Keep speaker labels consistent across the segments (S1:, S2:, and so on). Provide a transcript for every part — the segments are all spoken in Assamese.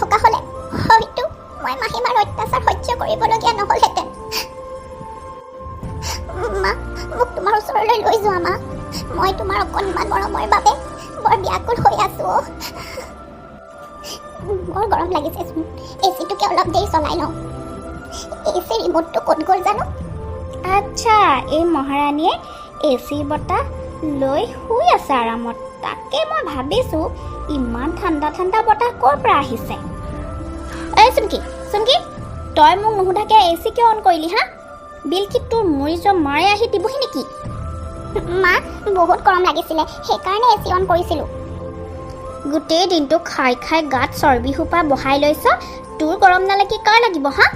S1: থকা হ'লে হয়তো মই মাহীমাৰ অত্যাচাৰ সহ্য কৰিবলগীয়া নহ'লহেঁতেন। মা, মোক তোমাৰ ওচৰলৈ লৈ যোৱা মা। মই তোমাৰ অকণমান মৰমৰ বাবে বৰ ব্যাকুল হৈ আছো অ'। বৰ গৰম লাগিছেচোন। এচিটোকে অলপ দেৰি চলাই লওঁ। এচি ৰিম'টটো ক'ত গ'ল জানো?
S2: আচ্ছা, এই মহাৰাণীয়ে এ চি বতাহ লৈ শুই আছে আৰামত। তাকে মই ভাবিছোঁ, ইমান ঠাণ্ডা ঠাণ্ডা বতাহ ক'ৰ পৰা আহিছে। এই চুমকি, চুমকি, তই মোক নুসুধাকৈ এ চি কিয় অন কৰিলি হা? বিল কি তোৰ মৰি যোৱা মাৰে আহি দিবহি নেকি?
S1: মা, বহুত গৰম লাগিছিলে, সেইকাৰণে এচি অন কৰিছিলোঁ।
S2: গোটেই দিনটো খাই খাই গাত চৰ্বি সোপা বহাই লৈছ। তোৰ গৰম নালাগি কাৰ লাগিব হা?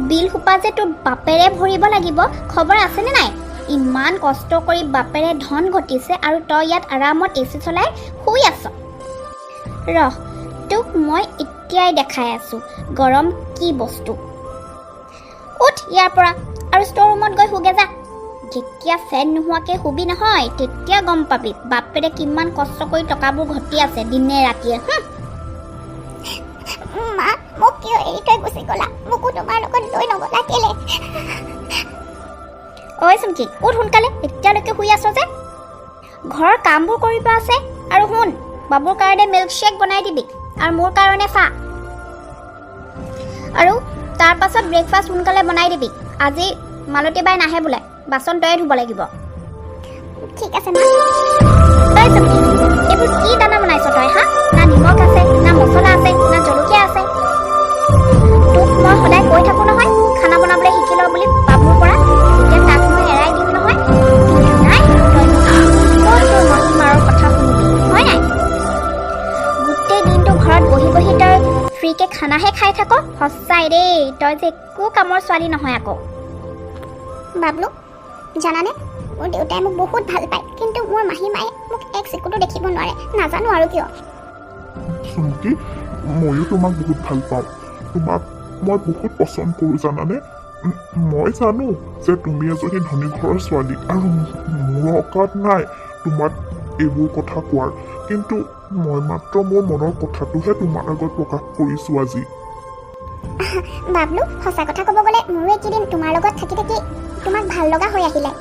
S2: বিল সোপা যে তোৰ বাপেৰে ভৰিব লাগিব, খবৰ আছেনে নাই? ইমান কষ্ট কৰি বাপেৰে ধন ঘটিছে আৰু তই ইয়াত আৰামত এ চি চলাই শুই আছ। ৰহ, তোক মই এতিয়াই দেখাই আছোঁ গৰম কি বস্তু। উঠ ইয়াৰ পৰা আৰু ষ্ট'ৰ ৰুমত গৈ শুগে যা। যেতিয়া ফেন নোহোৱাকৈ শুবি নহয়, তেতিয়া গম পাবি বাপেৰে কিমান কষ্ট কৰি টকাবোৰ ঘটি আছে দিনে ৰাতিয়ে।
S1: মা, মোক কিয় এৰি থৈ গুচি গ'লা? মোকো তোমাৰ লগত লৈ নগ'লা কেলে?
S2: ঐ চুমকি, উঠ সোনকালে। এতিয়ালৈকে শুই আছ যে? ঘৰৰ কামবোৰ কৰিব আছে। আৰু শুন, বাবুৰ কাৰণে মিল্কশ্বেক বনাই দিবি আৰু মোৰ কাৰণে চাহ। আৰু তাৰ পাছত ব্ৰেকফাষ্ট সোনকালে বনাই দিবি। আজি মালতী বাই নাহে বোলে, বাচন তয়ে ধুব লাগিব।
S1: ঠিক আছে মা।
S2: তই চুমকি, এইবোৰ কি দানা বনাইছ তই হা? না নিমখ আছে, না মছলা আছে, না জলকীয়া আছে। তোক মই সদায় কৈ থাকোঁ নহয়, খানা বনাবলৈ শিকি ল বুলি বাবুৰ পৰা। যেতিয়া তাক মই এৰাই দিওঁ নহয়। কিন্তু নাই, তই ক'ত তোৰ মাহীমাৰৰ কথা শুনিবি, হয় নাই? গোটেই দিনটো ঘৰত বহি বহি তই ফ্ৰীকে খানাহে খাই থাক। সঁচাই দেই, তই যে একো কামৰ ছোৱালী নহয় আকৌ।
S1: বাবলু, জানানে, মোৰ দেউতাই মোক বহুত ভাল পায়, কিন্তু মোৰ মাহী মায়ে মোক এক চিকুটো দেখিব নোৱাৰে। নাজানো আৰু কিয়।
S3: চুমকি, ময়ো তোমাক বহুত ভাল পাওঁ। তোমাক মই বহুত পচন্দ কৰোঁ, জানানে? মই জানো যে তুমি এজনী ধনী ঘৰৰ ছোৱালী আৰু মোৰ অকাত নাই তোমাক এইবোৰ কথা কোৱাৰ, কিন্তু মই মাত্ৰ মোৰ মনৰ কথাটোহে তোমাৰ আগত প্ৰকাশ কৰিছোঁ আজি।
S1: বাবলু, সঁচা কথা ক'ব গ'লে মোৰো এইকেইদিন তোমাৰ লগত থাকি থাকি তোমাক ভাল লগা হৈ আহিলে।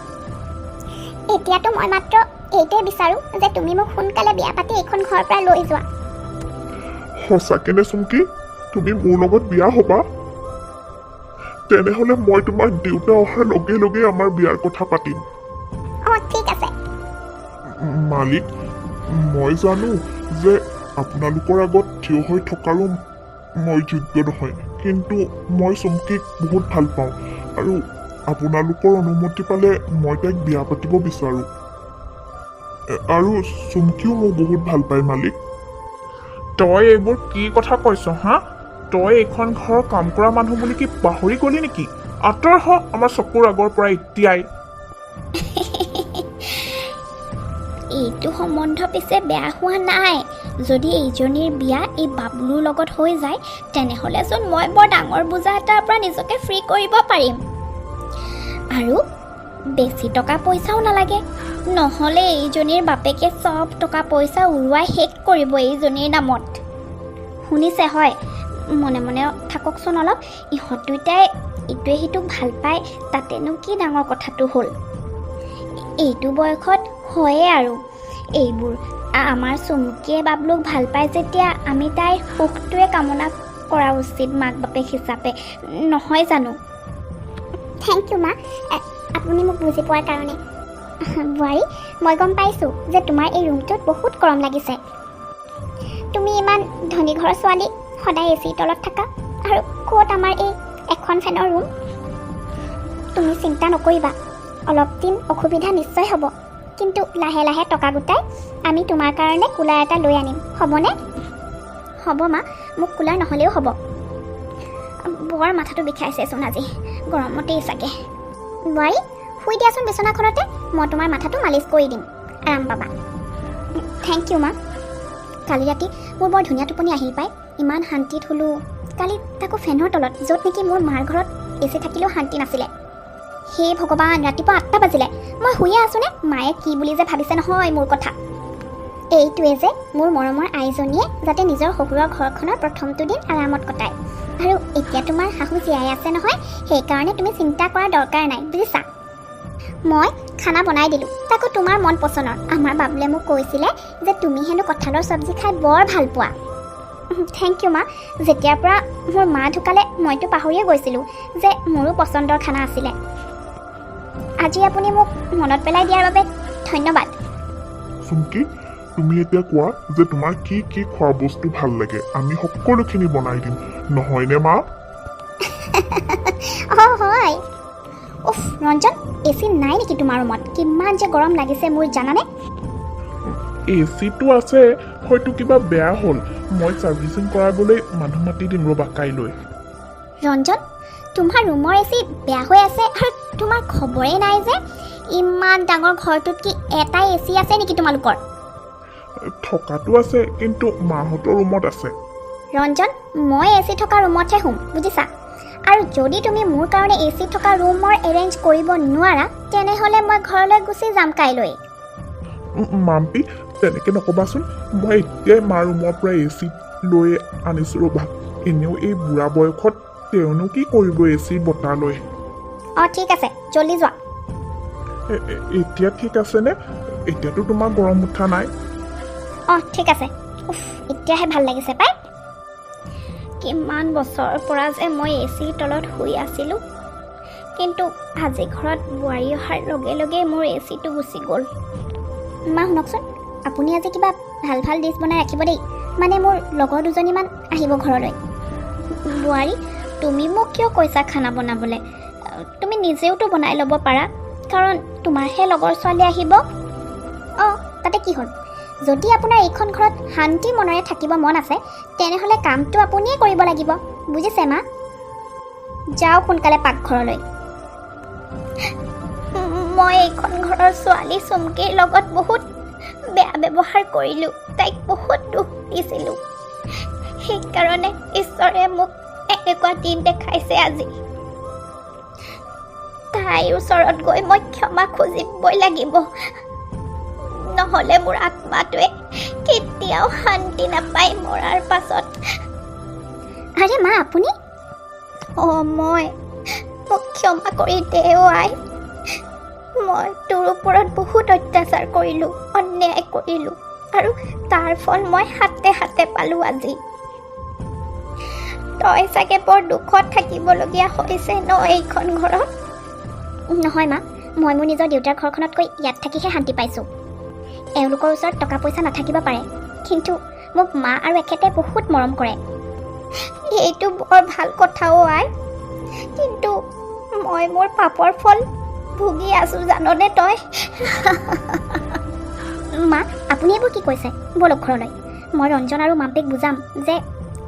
S1: এতিয়াতো মই মাত্ৰ এইটোৱে বিচাৰোঁ যে তুমি মোক সোনকালে বিয়া পাতি এইখন ঘৰৰ পৰা লৈ যোৱা।
S3: সঁচাকেনে চুমকি? তুমি মোৰ লগত বিয়া হ'বা? তেনেহ'লে মই তোমাৰ দেউতা অহাৰ লগে লগে আমাৰ বিয়াৰ কথা পাতিম।
S1: অঁ, ঠিক আছে।
S3: মালিক, মই জানো যে আপোনালোকৰ আগত থিয় হৈ থকাৰো মই যোগ্য নহয়, কিন্তু মই চুমকিক বহুত ভাল পাওঁ আৰু আপোনালোকৰ অনুমতি পালে মই তাইক বিয়া পাতিব বিচাৰোঁ। আৰু চুমকিও মোক বহুত ভাল পায় মালিক।
S4: তই এইবোৰ কি কথা কৈছ হা? তই এইখন ঘৰৰ কাম কৰা মানুহ বুলি কি পাহৰি গলি নেকি? আঁতৰ হ আমাৰ চকুৰ আগৰ পৰা এতিয়াই।
S2: এইটো সম্বন্ধ পিছে বেয়া হোৱা নাই। যদি এইজনীৰ বিয়া এই বাবলুৰ লগত হৈ যায়, তেনেহ'লেচোন মই বৰ ডাঙৰ বোজা এটাৰ পৰা নিজকে ফ্ৰী কৰিব পাৰিম। আৰু বেছি টকা পইচাও নালাগে। নহ'লে এইজনীৰ বাপেকে চব টকা পইচা উৰুৱাই শেষ কৰিব এইজনীৰ নামত। শুনিছে হয়, মনে মনে থাককচোন অলপ। ইহঁত দুয়োটাই ইটোৱে সিটোক ভাল পায়, তাতেনো কি ডাঙৰ কথাটো হ'ল? এইটো বয়সত হয়ে আৰু এইবোৰ। আমাৰ চুমকিয়ে বাবলুক ভাল পায় যেতিয়া আমি তাইৰ সুখটোৱে কামনা কৰা উচিত মাক বাপেক হিচাপে, নহয় জানো?
S1: Thank U মা, আপুনি মোক বুজি পোৱাৰ কাৰণে। বোৱাৰী, মই গম পাইছোঁ যে তোমাৰ এই ৰুমটোত বহুত গৰম লাগিছে। তুমি ইমান ধনী ঘৰৰ ছোৱালী, সদায় এ চিৰ তলত থাকা আৰু ক'ত আমাৰ এই এখন ফেনৰ ৰুম। তুমি চিন্তা নকৰিবা, অলপ দিন অসুবিধা নিশ্চয় হ'ব, কিন্তু লাহে লাহে টকা গোটাই আমি তোমাৰ কাৰণে কুলাৰ এটা লৈ আনিম, হ'বনে?
S2: হ'ব মা, মোক কুলাৰ নহ'লেও হ'ব। বৰ মাথাটো বিষাইছেচোন আজি গৰমতেই চাগে।
S1: বোৱাৰী, শুই দিয়াচোন বিচনাখনতে, মই তোমাৰ মাথাটো মালিচ কৰি দিম, আৰাম পাবা।
S2: Thank U মা। কালি ৰাতি মোৰ বৰ ধুনীয়া টোপনি আহিল পাই। ইমান শান্তিত শুলোঁ কালি, তাকো ফেনৰ তলত, য'ত নেকি মোৰ মাৰ ঘৰত এ চি থাকিলেও শান্তি নাছিলে। হে ভগৱান, ৰাতিপুৱা 8টা বাজিলে, মই শুয়ে আছোনে? মায়ে কি বুলি যে ভাবিছে নহয় মোৰ কথা।
S1: এইটোৱে যে মোৰ মৰমৰ আইজনীয়ে যাতে নিজৰ শহুৰৰ ঘৰখনৰ প্ৰথমটো দিন আৰামত কটায়। আৰু এতিয়া তোমাৰ শাহু জীয়াই আছে নহয়, সেইকাৰণে তুমি চিন্তা কৰাৰ দৰকাৰ নাই, বুজিছা? মই খানা বনাই দিলোঁ, তাকো তোমাৰ মন পচন্দৰ। আমাৰ বাবুলে মোক কৈছিলে যে তুমি হেনো কঁঠালৰ চব্জি খাই বৰ ভাল পোৱা। Thank U মা। যেতিয়াৰ পৰা মোৰ মা ঢুকালে, মইতো পাহৰিয়ে গৈছিলোঁ যে মোৰো পচন্দৰ খানা আছিলে। আজি আপুনি মোক মনত পেলাই দিয়াৰ বাবে ধন্যবাদ।
S3: চুমকি, তুমি এতিয়া কোৱা যে তোমাৰ কি কি খোৱা বস্তু ভাল লাগে, আমি সকলোখিনি বনাই দিম, নহয়নে মা?
S1: অঁ হয়। উফ ৰঞ্জন, এ চি নাই নেকি তোমাৰ ৰুমত? কিমান যে গৰম লাগিছে মোৰ, জানানে?
S4: এ চিটো আছে, হয়তো কিবা বেয়া হ'ল। মই ছাৰ্ভিচিং কৰাবলৈ মানুহ মাতি দিম ৰ'বা কাইলৈ।
S1: ৰঞ্জন, তোমাৰ ৰুমৰ এ চি বেয়া হৈ আছে আৰু তোমাৰ খবৰেই নাই যে? ইমান ডাঙৰ ঘৰটোত কি এটাই এ চি আছে নেকি তোমালোকৰ?
S4: থকাটো আছে, কিন্তু মাহঁতৰ ৰুমত আছে।
S1: ৰঞ্জন, মই এ চি থকা ৰুমতহে শুম, বুজিছা? আৰু যদি তুমি মোৰ কাৰণে এ চি থকা ৰুমৰ এৰেঞ্জ কৰিব নোৱাৰা, তেনেহ'লে মই ঘৰলৈ গুচি যাম কাইলৈ।
S4: মাম্পী, তেনেকৈ নক'বাচোন। মই এতিয়াই মাৰ ৰুমৰ পৰা এ চি লৈ আনিছোঁ ৰ'বা। এনেও এই বুঢ়া বয়সত তেওঁনো কি কৰিব এ চিৰ বতাহ লৈ?
S1: অঁ, ঠিক আছে, জল্দি যোৱা।
S4: এতিয়া ঠিক আছেনে? এতিয়াতো তোমাৰ গৰম উঠা নাই?
S1: অঁ, ঠিক আছে। উফ, এতিয়াহে ভাল লাগিছে পাই।
S2: কিমান বছৰৰ পৰা যে মই এ চিৰ তলত শুই আছিলোঁ, কিন্তু আজি ঘৰত বোৱাৰী অহাৰ লগে লগেই মোৰ এ চিটো গুচি গ'ল।
S1: মা, শুনকচোন, আপুনি আজি কিবা ভাল ভাল ডিছ বনাই ৰাখিব দেই। মানে মোৰ লগৰ দুজনীমান আহিব ঘৰলৈ।
S2: বোৱাৰী, তুমি মোক কিয় কৈছা খানা বনাবলৈ? তুমি নিজেওতো বনাই ল'ব পাৰা, কাৰণ তোমাৰহে লগৰ ছোৱালী আহিব।
S1: অঁ, তাতে কি হ'ল? যদি আপোনাৰ এইখন ঘৰত শান্তি মনেৰে থাকিব মন আছে, তেনেহ'লে কামটো আপুনিয়ে কৰিব লাগিব, বুজিছে মা? যাওক সোনকালে পাকঘৰলৈ।
S2: মই এইখন ঘৰৰ ছোৱালী চুমকিৰ লগত বহুত বেয়া ব্যৱহাৰ কৰিলোঁ, তাইক বহুত দুখ দিছিলোঁ। সেইকাৰণে ঈশ্বৰে মোক এনেকুৱা দিন দেখাইছে আজি। তাইৰ ওচৰত গৈ মই ক্ষমা খুজিবই লাগিব, নহ'লে মোৰ আত্মাটোৱে কেতিয়াও শান্তি নাপায় মৰাৰ পাছত।
S1: আৰে মা, আপুনি?
S2: অঁ, মই মোক ক্ষমা কৰি দে অ' আই। মই তোৰ ওপৰত বহুত অত্যাচাৰ কৰিলোঁ, অন্যায় কৰিলোঁ, আৰু তাৰ ফল মই হাতে হাতে পালোঁ আজি। তই চাগে বৰ দুখত থাকিবলগীয়া হৈছে ন এইখন ঘৰত?
S1: নহয় মা, মই মোৰ নিজৰ দেউতাৰ ঘৰখনতকৈ ইয়াত থাকিহে শান্তি পাইছোঁ। এওঁলোকৰ ওচৰত টকা পইচা নাথাকিব পাৰে, কিন্তু মোক মা আৰু এখেতে বহুত মৰম কৰে।
S2: এইটো বৰ ভাল কথা অ' আই, কিন্তু মই মোৰ পাপৰ ফল ভুগি আছোঁ, জাননে তই?
S1: মা, আপুনি এইবোৰ কি কৈছে? ব'লক ঘৰলৈ। মই ৰঞ্জন আৰু মাম্পীক বুজাম যে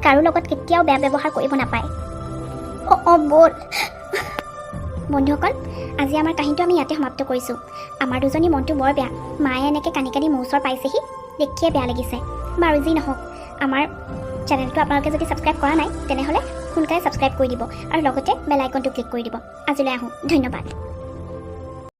S1: কাৰো লগত কেতিয়াও বেয়া ব্যৱহাৰ কৰিব নাপায়।
S2: অঁ অঁ, ব'ল।
S1: বন্ধুসকল, আজি আমাৰ কাহিনীটো আমি ইয়াতে সমাপ্ত কৰিছোঁ। আমাৰ দুজনী মনটো বৰ বেয়া। মায়ে এনেকৈ কান্দি কান্দি মোৰ ওচৰ পাইছেহি, দেখিয়ে বেয়া লাগিছে। বাৰু যি নহওক, আমাৰ চেনেলটো আপোনালোকে যদি ছাবস্ক্ৰাইব কৰা নাই, তেনেহ'লে সোনকালে ছাবস্ক্ৰাইব কৰি দিব আৰু লগতে বেল আইকনটো ক্লিক কৰি দিব। আজিলৈ আহোঁ, ধন্যবাদ।